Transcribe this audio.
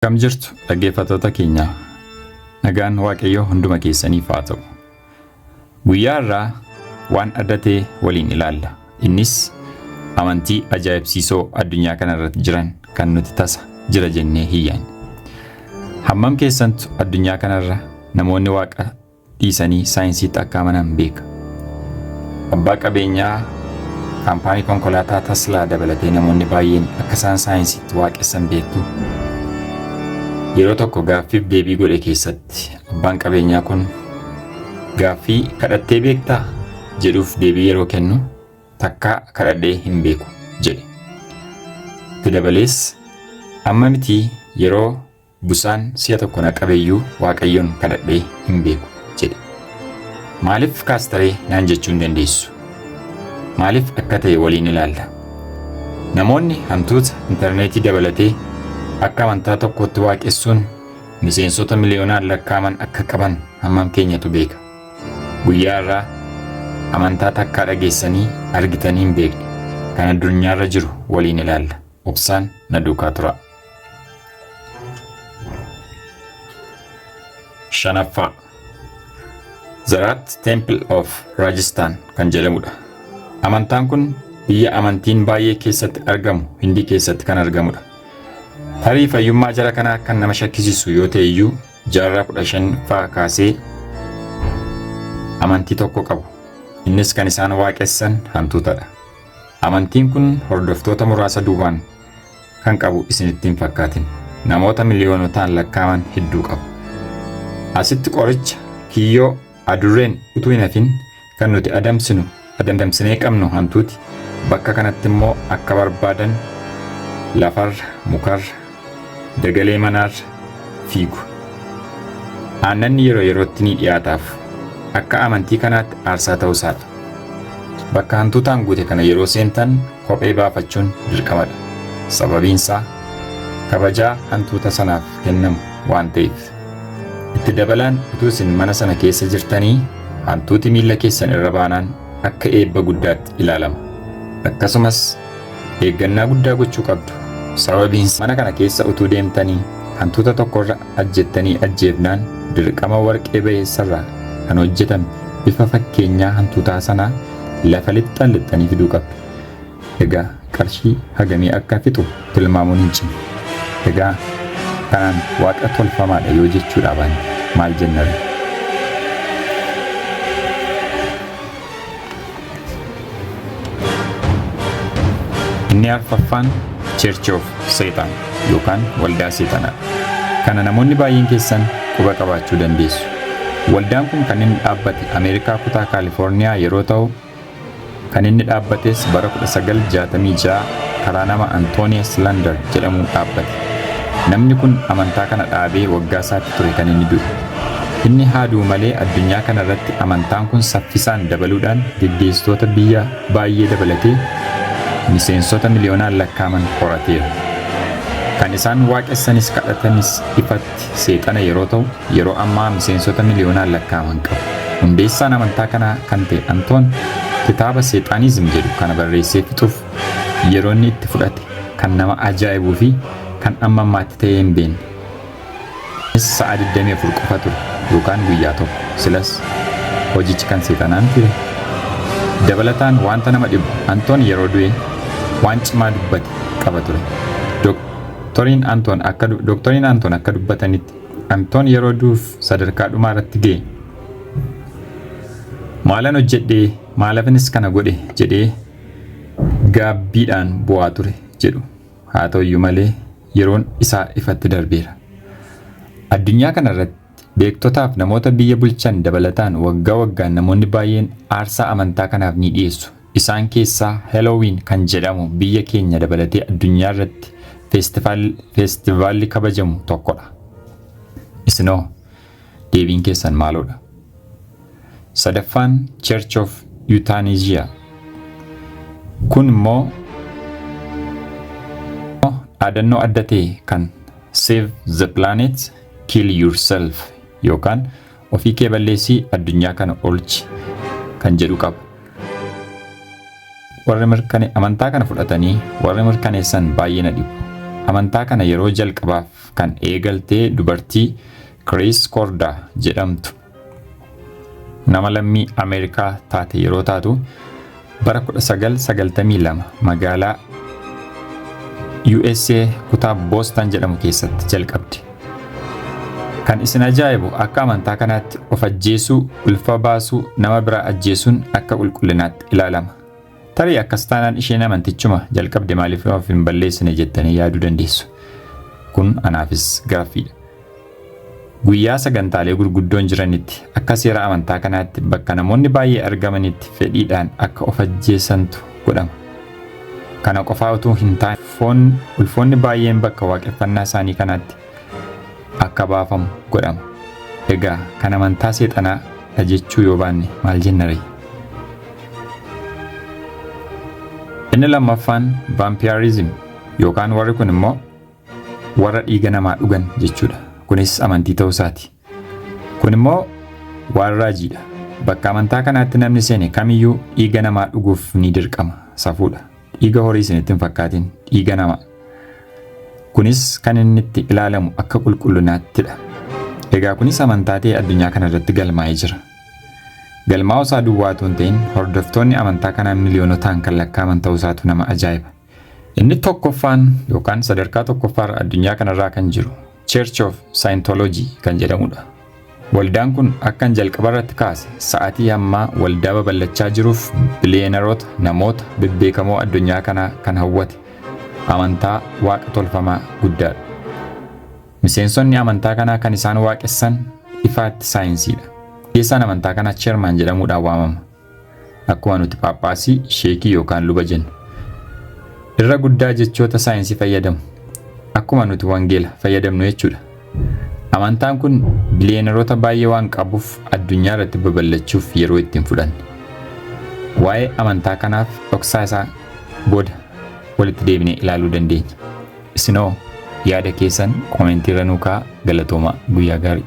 Akkam jirtu dhaggeeffattoota keenya? Nagaan Waaqayyoo hunduma keessaniif haa ta'u. Guyyaa har'aa waan adda ta'e waliin ilaalla. Innis amantii ajaa'ibsiisoo addunyaa kana irratti jiran kan nuti tasa jira jennee hin yaadne. Hammam keessantu addunyaa kanarra namoonni Waaqa dhiisanii saayinsiitti akka amanan beeka? Abbaa qabeenyaa kaampaanii konkolaataa Taslaa dabalatee namoonni baay'een akka isaan saayinsiitti waaqessan beektu. Yeroo tokko gaaffiif deebii godhe keessatti abbaan qabeenyaa kun gaaffii kadhattee beektaa jedhuuf deebii yeroo kennu takkaa kadhadhee hin beeku jedhe. Itti dabalees amma mitii yeroo Busaan si'a tokko na qabeyyuu Waaqayyoon kadhadhee hin beeku jedhe. Maaliif kaastaree naan jechuu hin dandeessu. Maaliif akka ta'e waliin ilaalla. Namoonni hantuuta intarneetii dabalatee akka amantaa tokkootti waaqessuun miseensota miliyoonaan lakkaa'aman akka qaban hammam keenyatu beeka? Guyyaa har'aa amantaa takkaa dhageessanii argitanii hin beekne kan addunyaarra jiru waliin ilaalla. Obsaan na duukaa turaa. Shanaffaa Zarat Temple of Rajasthan kan jedhamudha. Amantaan kun biyya amantiin baay'ee keessatti argamu Hindii keessatti kan argamudha. Tarii fayyummaa jara kanaa kan nama shakkisiisu yoo ta'e iyyuu jaarraa 15ffaa kaasee amantii tokko qabu. Innis kan isaan waaqessan hantuutadha. Amantiin kun hordoftoota muraasa duubaan kan qabu isinitti hin fakkaatin. Namoota miliyoonotaan lakkaa'aman hedduu qabu. Asitti qoricha, kiyyoo, adurreen utuu hin hafin kan nuti adamsinu adamsinee qabnu hantuuti bakka kanatti immoo akka barbaadan lafarra, mukarra, dagalee manaarra fiigu. Aannanni yeroo yerootti ni dhiyaataaf. Akka amantii kanaatti aarsaa ta'uusaadha. Bakka hantuutaan guute kana yeroo seentan kophee baafachuun dirqamadha. Sababiinsaa kabajaa hantuuta sanaaf kennamu waan ta'eef. Itti dabalaan utuu isin mana sana keessa jirtanii hantuuti miilla keessan irra baanaan akka eebba guddaatti ilaalama. Akkasumas eeggannaa guddaa gochuu qabdu. Sababiinsa mana kana keessa utuu deemtanii hantuuta tokkorra ajjettanii ajjeefnaan dirqama warqee bayeessarraa kan hojjetame bifa fakkeenyaa hantuutaa sanaa lafa lixxan lixxanii fiduu qabdu. Egaa qarshii hagamii akka fixu tilmaamuun hin cimu. Egaa kanaan waaqa tolfamaadha yoo jechuudhaa baanne maal jennaree? Inni arfaffaan Church of Satan yookaan Waldaa Seexanaadha. Kana namoonni baay'een keessan quba qabaachuu dandeessu. Waldaan kun kan inni dhaabbate Ameerikaa kutaa Kaalifoorniyaa yeroo ta'u, kan inni dhaabbates bara 1966 karaa nama Antoonius Lander jedhamuun dhaabbate. Namni kun amantaa kana dhaabee waggaa isaatti ture kan inni du'e. Inni haa du'u malee addunyaa kana irratti amantaan kun saffisaan dabaluudhaan geggeessitoota biyya baay'ee dabalatee miseensota miliyoonaan lakkaa'aman horateera. Kan isaan waaqessanis kadhatanis ifatti seexana yeroo ta'u, yeroo ammaa miseensota miliyoonaan lakkaa'aman qaba. Hundeessaan amantaa kanaa kan ta'e Antoon kitaaba Seexaanizm jedhu kana barreessee fixuuf yeroo inni itti fudhate kan nama ajaa'ibuu fi kan amma ammaatti ta'ee hin beekne. Innis sa'a 24 qofa ture yookaan guyyaa tokko. Silas hojichi kan seexanaa mitiiree? Dabalataan wanta nama dhibu Antoon yeroo du'e waan cimaa dubbate qaba ture. Doktoriin Antoon akka Doktoriin Antoon akka dubbatanitti Antoon yeroo du'uuf sadarkaa dhumaa irratti ga'e maalan hojjedhee maalafinis kana godhe jedhee gaabbiidhaan bu'aa ture jedhu. Haa ta'uyyuu malee yeroon isaa ifatti darbeera. Addunyaa kana irratti beektotaaf namoota biyya bulchan dabalataan waggaa waggaan namoonni baay'een aarsaa amantaa kanaaf ni dhiyeessu. Isaan keessaa Halloween kan jedhamu biyya keenya dabalatee addunyaa irratti feestivaalli kabajamu tokkodha. Isinoo deebiin keessan maaloodha? Sadaffaan Church of Euthanasia. Kun immoo dhaadannoo adda ta'e kan Save the planet, kill yourself yookaan ofii kee balleessii addunyaa kana oolchi kan jedhu qaba. Warri mirkane amantaa kana fudhatanii warri mirkaneessan baay'ee na dhibu. Amantaa kana yeroo jalqabaaf kan eegaltee dubartii Chris Korda jedhamtu nama lammii Ameerikaa taate yeroo taatu, bara 1992 magaalaa USA kutaa Boston jedhamu keessatti jalqabde. Kan isin ajaa'ibu, akka amantaa kanaatti of ajjeesuu, ulfa baasuu, nama biraa ajjeesuun akka qulqullinaatti ilaalama. Tarii akkas taanaan isheen amantichuma jalqabde maaliif of hin balleessine jettanii yaaduu dandeessu. Kun anaafis gaaffiidha. Guyyaa sagantaalee gurguddoon jiranitti, akka seera amantaa kanaatti, bakka namoonni baay'ee argamanitti fedhiidhaan akka of ajjeesantu godhama. Kana qofaa utuu hin taane, foon ulfoonni baay'een bakka waaqeffannaa isaanii kanaatti akka baafamu godhama. Egaa kan amantaa seexanaa dha jechuu yoo baanne maal jenna ree? Inni lammaffaan vampirism yookaan warri kun immoo warra dhiiga namaa dhugan jechuudha. Kunis amantii ta'uu isaati. Kun immoo waan raajiidha. Bakka amantaa kanaatti namni seene kamiyyuu dhiiga namaa dhuguuf ni dirqama. Safuudha. Dhiiga horii isinitti hin fakkaatin, dhiiga namaa. Kunis kan inni itti ilaalamu akka qulqullinaattidha. Egaa kunis amantaa ta'e addunyaa kana irratti galmaa'ee jira. Galmaa'uu isaa duwwaa otoo hin ta'in, hordoftoonni amantaa kanaa miliyoonotaan kan lakkaa'aman ta'uu isaatu nama ajaa'iba. Inni tokkoffaan yookaan sadarkaa tokkoffaarra addunyaa kanarraa kan jiru Church of Scientology kan jedhamudha. Waldaan kun akkan jalqaba irratti kaase sa'atii ammaa waldaa babal'achaa jiruuf biliyeenaroota, namoota bebbeekamoo addunyaa kanaa kan hawwate amantaa waaqa tolfamaa guddaadha. Miseensonni amantaa kanaa kan isaan waaqessan ifaatti saayinsiidha. Gaggeessaan amantaa kanaa chairman jedhamuudhaan waamama. Akkuma nuti phaaphaasii, sheekii yookaan luba jennu. Irra guddaa jechoota saayinsii fayyadamu. Akkuma nuti wangeela fayyadamnu jechuudha. Amantaan kun biliyeenaroota baay'ee waan qabuuf addunyaa irratti babal'achuuf yeroo ittiin fudhanne. Waa'ee amantaa kanaaf dhoksaa isaa booda walitti deebinee ilaaluu dandeenya. Isinoo yaada keessan koomentii irra nuu kaa'aa. Galatoomaa, guyyaa gaarii.